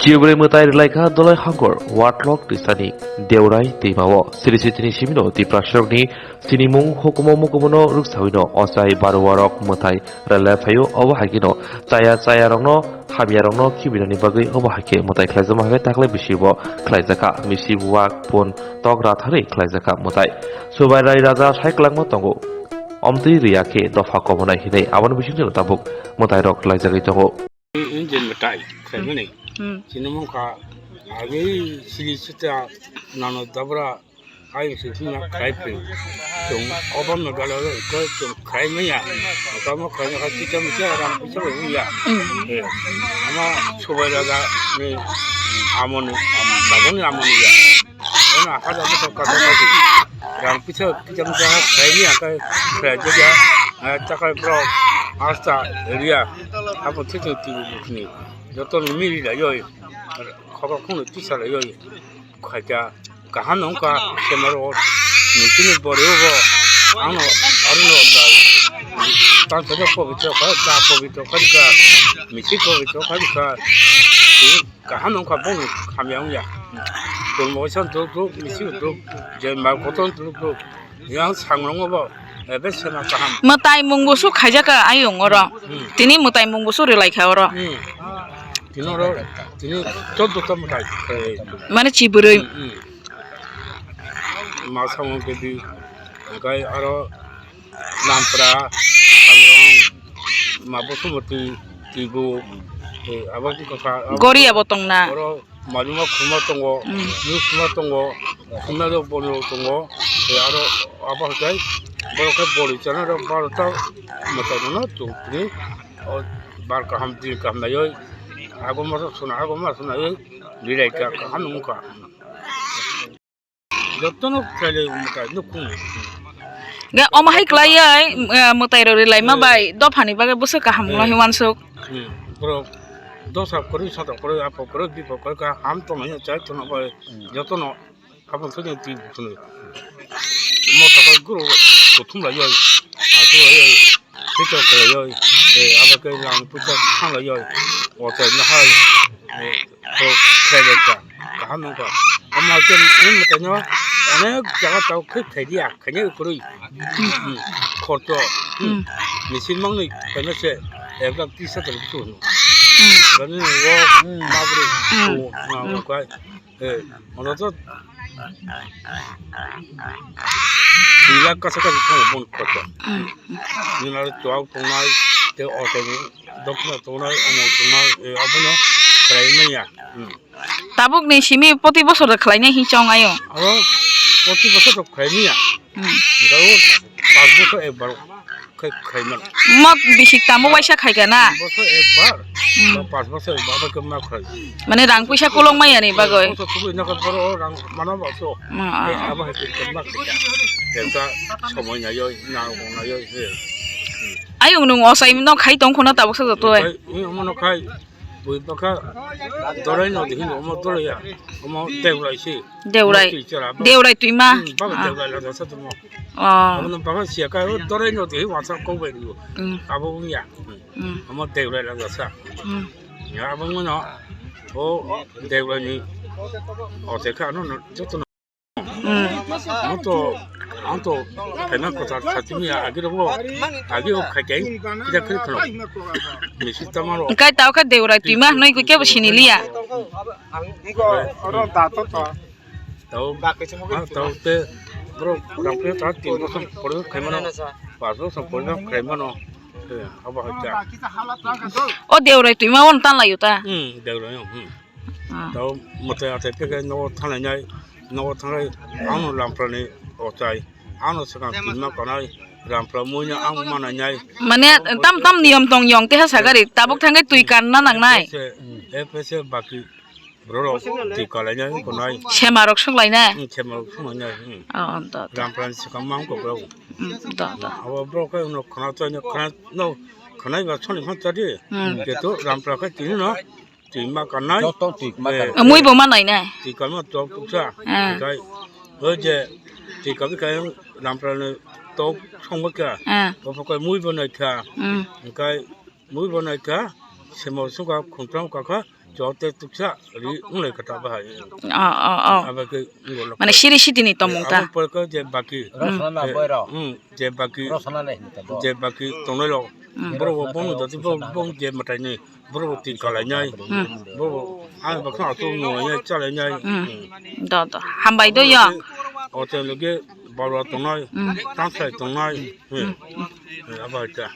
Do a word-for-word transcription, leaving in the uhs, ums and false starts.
Tibri mwtai rwlaikha Dolai Hangor Watlok twisani Deurai twimao. Siri sitini simino Tiprasrokni sinimung hukumo mukumono rwksawino ochai baruwarok mwtai rwlai phaio. Obo hai kheno chaya chayarokno hamyarokno khibirirokni bagwi obo hai khe mwtai khlaijakma hai khe taklai bisibo khlaijakha. Misi buwak pun tok ratharwi khlaijakha mwtai. Subai Rai Raja sai kwlangma tongo. Omtwi riya khe dopha kobonai hinwi aboni bisingtwi tabuk mwtairok rwlaijagwi tongo. Injin mwtai khlaimani. Hmm. Chini mungkha agi sili sita nano dabra hai sisi na khlai phi. Chung obam no dala ko chung khlai maya. Ka mo khlai ka kita misa ram bisa ya. Hmm. Eh, ama Subai Raja ni amoni, am, baboni amoni ya. Ona hada mo ka ka ka. Rang pisa pisa pisa khlai ni akai khlai jaga, ah, takai bro, asta area, abo thik thik thik ni. Joto ni miri da yoi, khokok khung ni tisa da yoi, khaika kaham nong ka, kemaro, ni tini bori bo, ano, arno ka, tan tan pobitro ka, ta pobitro ka, misi pobitro ka, kaham wngkha, bong hamya wngya. Tongmo waisa duk duk, misi duk, je ma kotor duk duk. Yang sangrong bo, ebe sena kaham. Mwtai mung busu khaijaka ayung oro. Hmm. Tini mwtai mung busu rwlaikha oro. Hmm. Tini oro, tini choddo ta mwtai. Mane chibwrwi. Hmm, hmm. Ma samung kedi, angkai aro Nampra, Sangrong, ma Bosomoti, Tibu, eh, abo wngkha kha, abo Gori abo tongna. Oro majuma khuma tongo, Mm. Nus khuma tongo, khumna rok boni rok tongo, eh, aro abo hai khe borok khe bori chana rok barota mwtai rok no tong tini, o bar kaham din kaham naioi, abo ma sona, abo ma sona, eh, bilai ka kaham wngkha. Jotono khailai mwtai nukhung. Ga omo hai khlaiwi, eh, mwtai rok rwlaima Hmm. bai dophani bagwi bwswk kaham Hmm. wnglahi uansuk. Hmm. Borok dosa kwrwi, soda kwrwi, apo kwrwi, bipo kwrwi kha ham tongmani chai tongna bai Hmm. jotono habang thani twi bukhunwi. Mota bai guru kuthum lai yai, asu lai yai. Puisa khlaiwi, eh, abo khe lang puisa thanglaiwi, o chai nahai, eh, to khlailaikha, kaham wngkha. Omo khe, eh, mwtaino onek jaga tao khe khlaidiya, khaina kwrwi. Hmm, khorcho, hmm, Hmm. Machine mangni khaina se ek lakh tris hajar butu hino. Hmm. Bani wo, Hmm. Mabri, Hmm. to, ma, Hmm. ma, kai. Eh, ono to dui lakh kasa kasa thango boni khorcha. Hmm. Nini aro chuak tongnai, tei o tei dophano tongnai, omo tongnai, eh, abono khlai manya. Hmm. Tabuk ni simi poti bosor khlainai hin chong ayo. Aro poti bosor to khlai manya. Hmm. Hingke o panch bosor ekbar khe khlai mano. Mo bisik tamo waisa khai kha na? Bosor ekbar, Hmm. ba panch bosor ekbar ba khe ma khlai. Mane rang puisa kolok maya ni bagoi. Bosor kubui nokha boro rang mano ba so. Ma, Eh, ah. Abo hai khe ma khlai. Tensa somoi naioi, na rong naioi, he. Ayung nung osai no khai tong khona tabuk sa joto ai. Khai, eh, omo no khai. Bui baka dorai no dihin omo dorai ya. Omo deurai si. Deurai. Omo tui chara ba. Deurai tui ma. Hmm, baka Ah. Deurai la dasa tumo. Oh. Omo no baka siya ka dorai no dihin wasa ko bai ni. Hmm. Abo ya. Hmm. Hmm. Omo deurai la dasa. Hmm. Ya abo no. O deurai ni. O te ka no no joto no. Hmm. Ang to, ang to, phaima kwtal satimi ya, agi rogo, agi rok khai kai, kita kiri kheno. Misi tamaro. Kai tao kha deurai tui ma, noi ko kebo sini liya. Tao, ah, tao te, bro, rang pe ta tin bosong pore khai mano, pas bosong pore khai mano. Eh, abo hai ta. O deurai tui ma on tan layu ta. Hmm, deurai, hmm. Ah. Tao mwtai atai peke nogo thangnai nai, nogo thangnai, ano lamprani ochai, ano swkang twima kanai, lampra muino ang manai nai. Mane tam tam niyom tong yong teha sagari, tabuk thangkai twi kanna nangnai. Epese, epese baki borok twi kalai nai konai. Sema rok suk lai nai. Hmm, sema rok suk lai nai, hmm. Oh, da, da. Lamprani swkang mang kok rok. Hmm, da, da. Abo borok kai uno khana chai no khana no khanai ba soni phan chadi. Hmm. Keto lampra kai tini no. Twi ma kanai. Joto twi ma Eh, kanai. Mui bo manai na. Twi kalma tok tuksa. Ah. Kai, o je, twi kalbi kai lampra ni tok song ba kya. Ah. Bo kai mui bo nai kya. Mm. Kai mui bo nai kya. Semo sung ka khuntam ka kha. Jote tuksa ri unglai kata bahai. Oh, oh, oh. Aba ke ngolo. Mane siri siti ni tomung ta. Abo pore ko je baki. Rosna na boy ro. Hmm, je baki. Rosna na hin ta bo. Je baki tongnai lo. Hmm. Boro bo bong jati bo bong je matai ni. Boro bo ti kalai nai. Hmm. Boro bo ang bakha to no ya chalai nai. Hmm. Hmm. Do do. Hambai do yo. Ote loge balwa tongnai. Hmm. Tangsai tongnai. Hmm. Hmm. Aba ta.